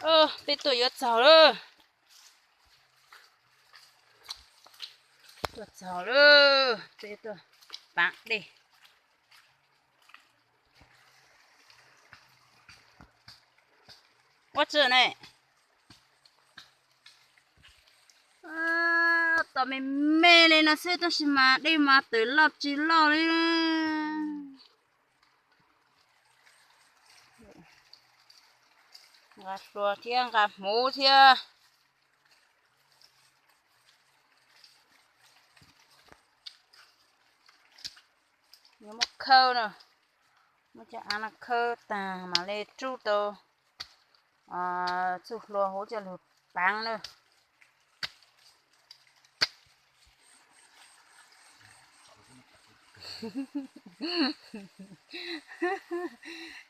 Peb tuaj yuav txaug lawm. Tuaj txaug lawm, peb tuaj paav dej. Ua tsi ne, tos me me li no xwb tab sis mas dej mas tawm loj tsis loj li. Nqa hlua thiab nqa hmuv thiab. Yuav muab khawb na, muab cov av no khawb tag mam li rub tau txuj hlua hauv coj lug paav na.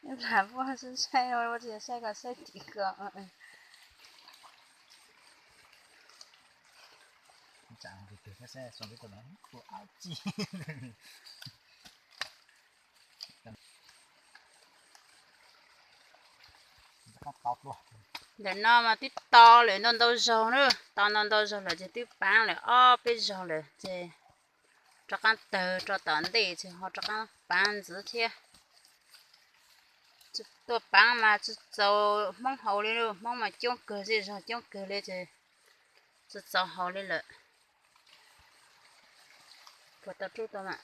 Lam muab saib saib, saib koj saib tim ko. Ntawm no mas twb to lawm ntau ntau zaug na, to ntau ntau zaug lawm ces twb paav lawm ob peb zaug lawm ces rov qaab tawg rau tom ntej ces ho rov qaab paav ntxiv thiab. Tuaj paav mas tsi txaus Hmoob haus li, Hmoob mas coob kawg, zej zog coob kawg li ces tsi txaus haus li lawm. Puas tau rub tau mas.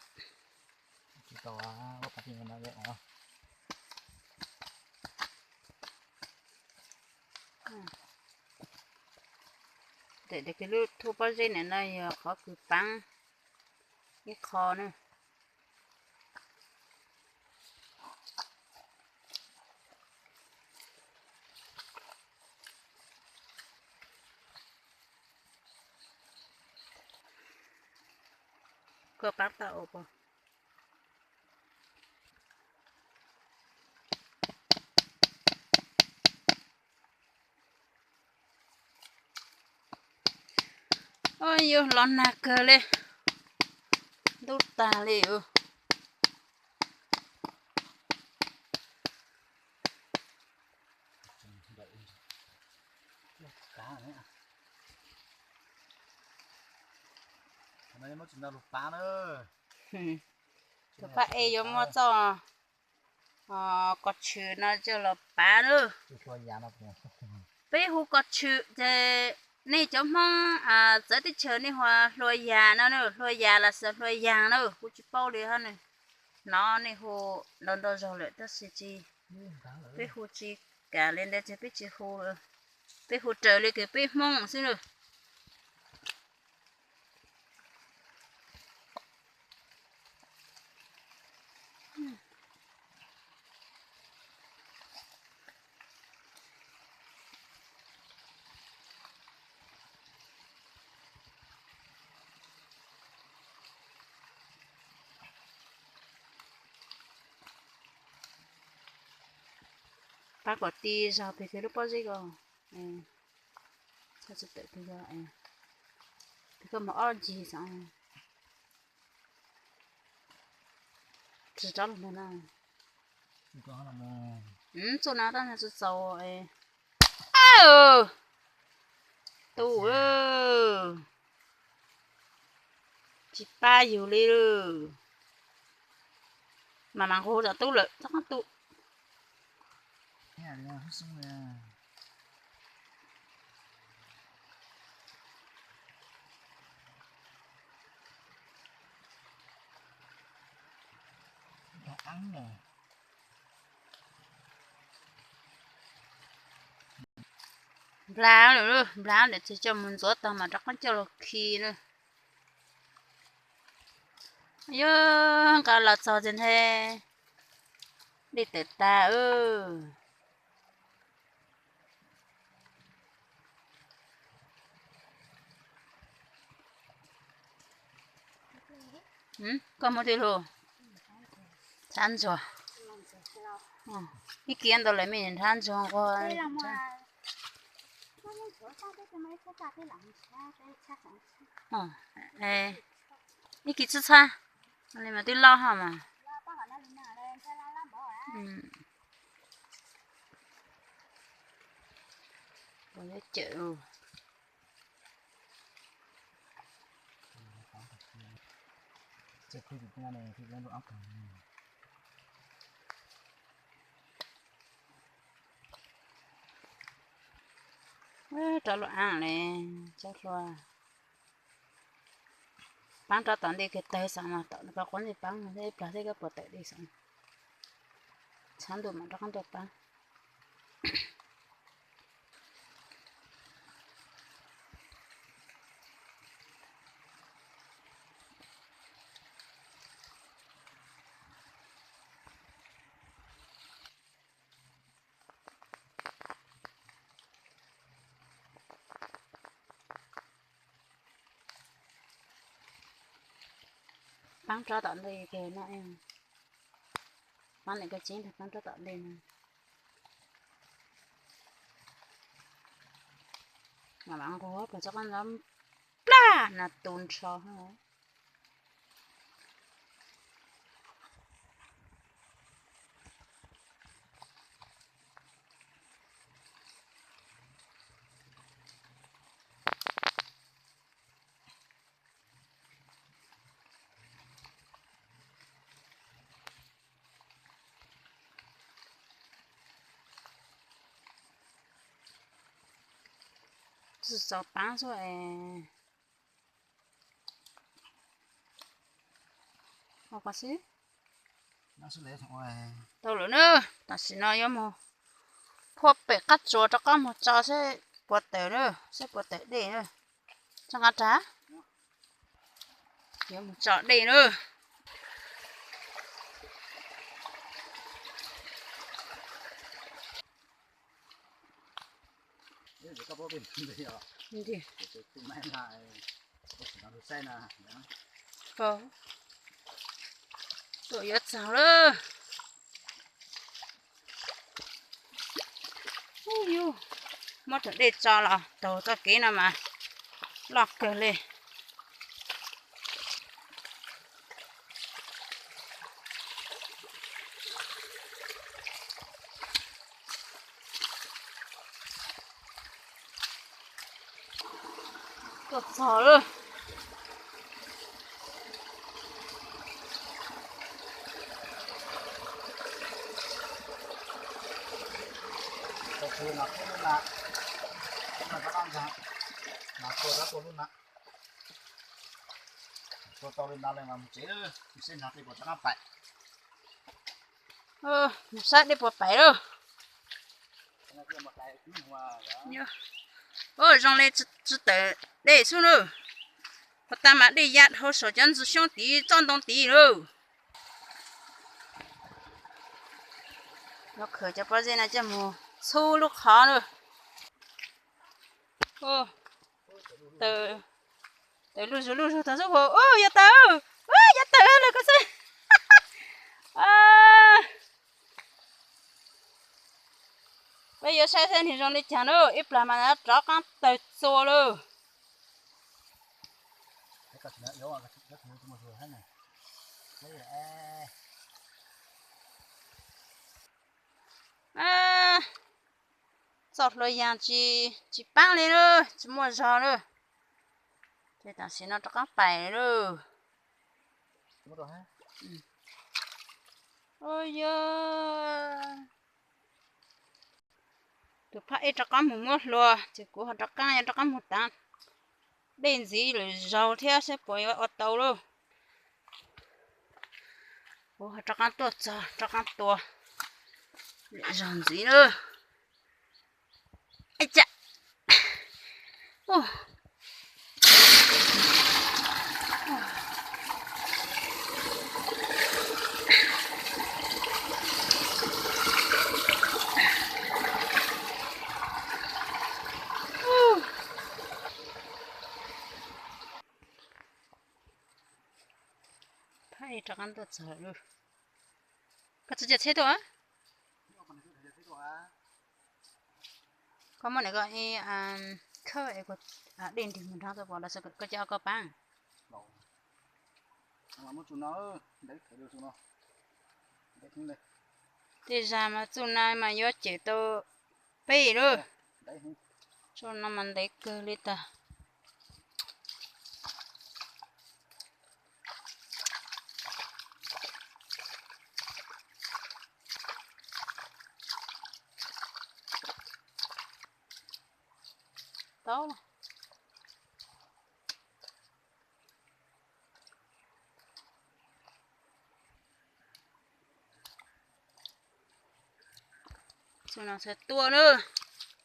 Ntawm kws lub thuj pob zeb ntawm no yog qhov kws paav ib qho na. Koj paav tau ua pog. Yuav los nag kawg li, ntub tag li. Tus pab e yuav muab txoj kos tshwm no coj los pav lawm. Peb hu kos tshwm ces nej cov Hmoob txawv teb chaws nej hu ua hlua yas no, hlua yas los sis hlua yas na, kuv tsis paub li hab. Hnov nej hu ntau ntau zaug lawm tab sis tsis, peb hu tsis kam li ntawd ces peb tsis hu, peb hu raws li kws peb Hmoob xwb na. Pab kom ti zog peg kawg lub pob zeb ko. Txhob tsi tawm peg, peg koj moog ob ncig xwb. Tsi rov lug ntawd na. Txuj no tab tsi txaus. Tub, tsis pab yug li. Mas mas nqug tom tub lawm txhob qab tu. Nplas lawm, nplas lawm ces coj mus ntxuav tag mas rov qab coj los khi na. Yog nqa los txog ces nthe dej tawm tag. Koj muab twg lug? Txhab ntxuag. Ib kis ntau lawm me nrhab ntxuag nquag. Ib kis txhab txhab li mas twb loj hos mas. Ib kis txhab txhab li mas twb loj hos mas. Cawm. Rau lub aab le, cov hlua. Paab rov tom ntej kiag tawg xwb mas tom koj quav ntej paab, ib plag thiab koj puas tawm dej xwb. Tshav ntuj mas rov qab tuaj paab. Paab rov tom ntej kiag no, paab ntawm koj tseeb, paab rov tom ntej no. Mas mam nquag pog txoj qab nrov plaj no tu nrho. Tsis txaus paab xwb es. Ua koj xwb. Tau lawm na, tam sim no yuav mus phua pem qab tsuas rov qab mus tso seb puas tawm na, seb puas tawm dej na. Tso nqa rag, yuav mus tso dej na. Tuaj yuav txaus lawm. Ub yus, muab cov dej tso los taug txoj kev no mas loj kawg li. Tuaj txog lawm. Mus saib dej puas paim lawm. Zoo li tsis tawm dej xwb na. Puas tas mas dej ya dhau saum cov ntxwg xyoob tid txoj ntoo tid lawm. Yuav khwv cov pob zeb no coj mus txhub lub qhov na. Tawm lub zug lub zug tag xwb puas, u, yuav tawm, u, yuav tawm lawm koj xwb. Peb yuav saib saib nws zoo li cas na, ib plag mas rov qab tawg txua lawm. Txoj hlua yaas tsis paab li lawm, tsis muaj zog lawm. Ces tam sim no rov qab pais lawm. Yog tus phab ej rov qab mus muab hlua, ces kuv ho rov qab, rov qab mus tav dej ntxiv lwm zaug thiab saib puas yuav ua tau lauj. Kuv ho rov qab tuaj txog rov qab tua lwm zaug ntxiv na. Phab ej rov qab tuaj txog lawm. Koj tsis coj tsheb tuaj? Koj muab nim ko khawb dej nrig mus nrog tuaj pom los koj coj koj paab. Tej zag mas txuj na mas yuav cem tau peb lawm. No mas ntev kawg li tas. Tau. Txug no txhaj tuaj na,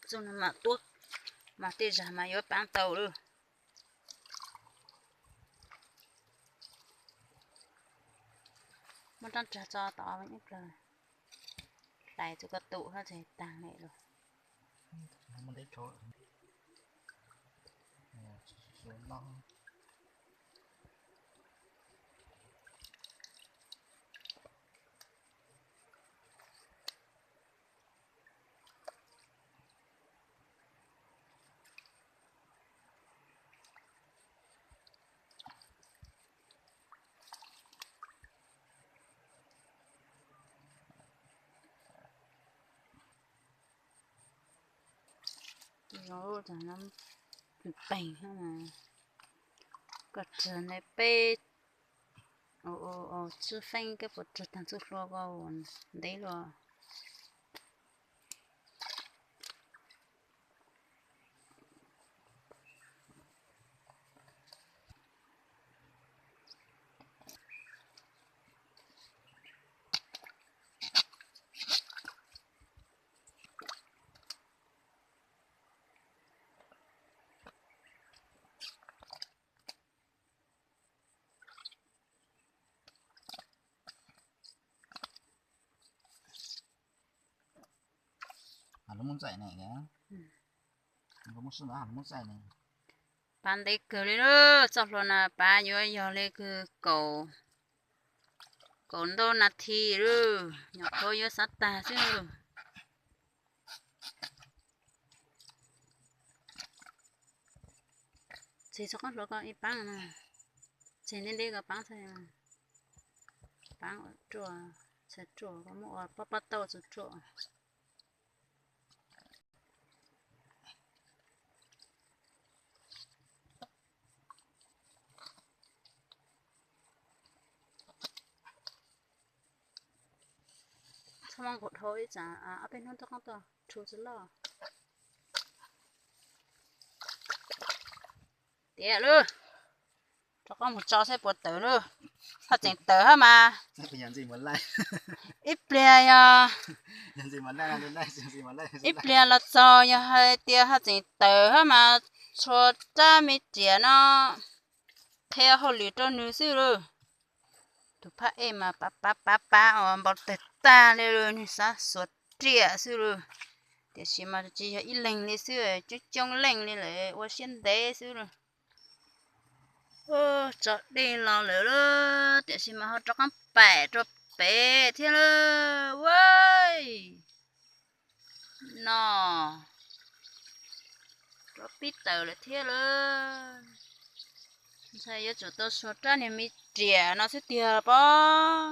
txug no mas tuaj, mas tej zag mas yuav paab tau lawm. Muab rab rag tso tod ib plawg, hlais txug koj tum hab txhaj taag le lug. Zoo lub tag no peeg, koj txug ntawd peb tswb feeb koj puas txug tag txuj hlua ko ntev lug. Lub muab ntxaim ne, muab ntxaim ne. Pav ntev kawg li lawm, txoj hlua na pav yuav yog li kws kaum, kaum ntau nas this lawm, nyuam qhuav yuav xav tag xwb. Tseg txhob qoob hlua koj ib paab na, tseg nteb nteb koj paab txhaj, paab ruaj, txhaj ruaj koj muab ua pob pob tauj txhaj ruaj. Txhob muab nqus dhau ib tsam ob peb hnub rov qoob tuaj rhu tsis loj. Tiav lawm, rov qoob mus tso saib puas tawm lawm. Haj tseem tawm hab mas. Ib pliag yog, ib pliag los txog yog hais tias haj tseem tawm hab mas txhua rab me riam no qhia hauj lwm rau nwg xwb lawm. Tus phab ej mas pav pav pav pav os, npau tawg tag li lawm, nwg xav xuas riam xwb lawm. Tiam sis mas tsis yog ib leeg li xwb, coob coob leej li lawm ua siab ntev xwb lawm. Tso dej los lawm lauj, tiam sis mas ho rov qab paim rau pem thiab lauj. Ua no, rov pib tawm lawm thiab lauj. Ntshai yuav tsum tau xuas rab niag me riam no xwb tiag pob.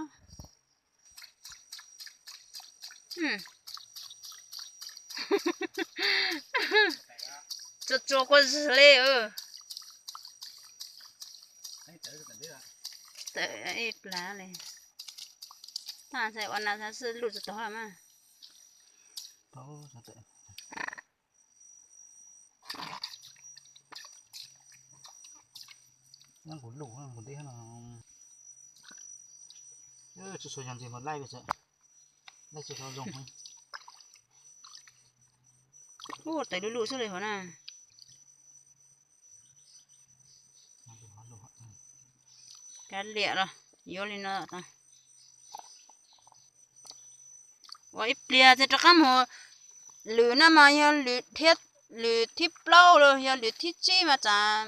Tsuas tsuas quaj zog li. Tawm ib plag li. Tab sis ua na xwb luj tsis tau mas. Nyob kuv lus kuv teb no. Tsis tshua yog ntxim mas laij li, laij tsis tau zoo. Ua tawm lug lug xwb li hov na. Kav liam los yuav li no. Ua ib pliag tsis rov qab mus lwm no mas yog lwm thiab, lwm thib plaub los yog lwm thib tsib mas tsam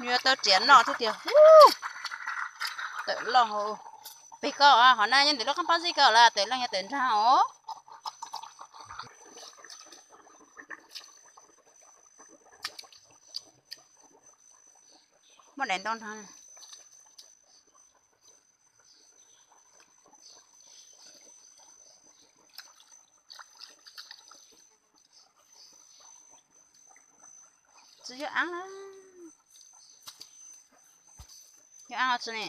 yuav tau riam noj thiab tiag. Tawm loj peg ko hov na, nyob ntawm lub qab pob zeb ko los tawm loj yog tawm nrag os. Muab daim ntoo nrog. Tsis yog ab, yog ab tsis ne.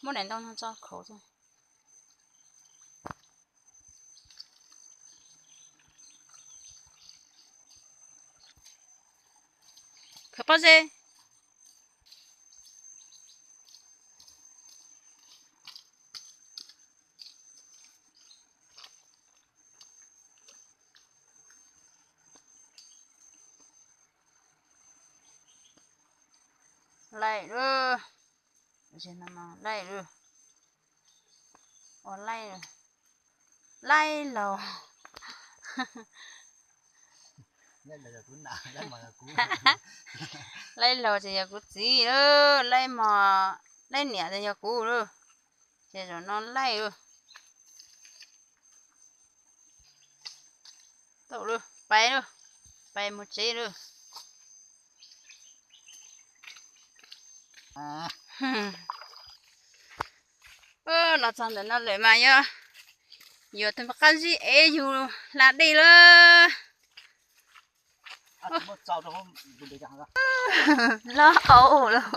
Muab daim ntoo no tso khauv. Khawv pob zeb. Laij lawm, laij lawm, ua laij, laij laug. Laij laug ces yog kuv txiv lawm, laij mos, laij niam ces yog kuv lawm. Ces zaum no laij lawm. Tau lawm, pais lawm, pais mus tsev lawm. Los txog ntawm no lawm mas yog yuav tus qab zib ev yus hla dej lawm. Los au lawm.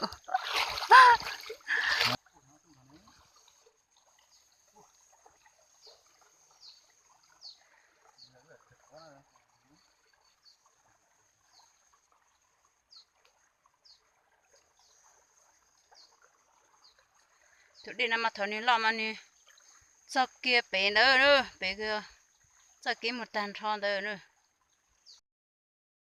Tus dej no mas thaum nws loj mas nws txog kiag pem ntawd, pem, txoj kev mus tag nrho ntawd.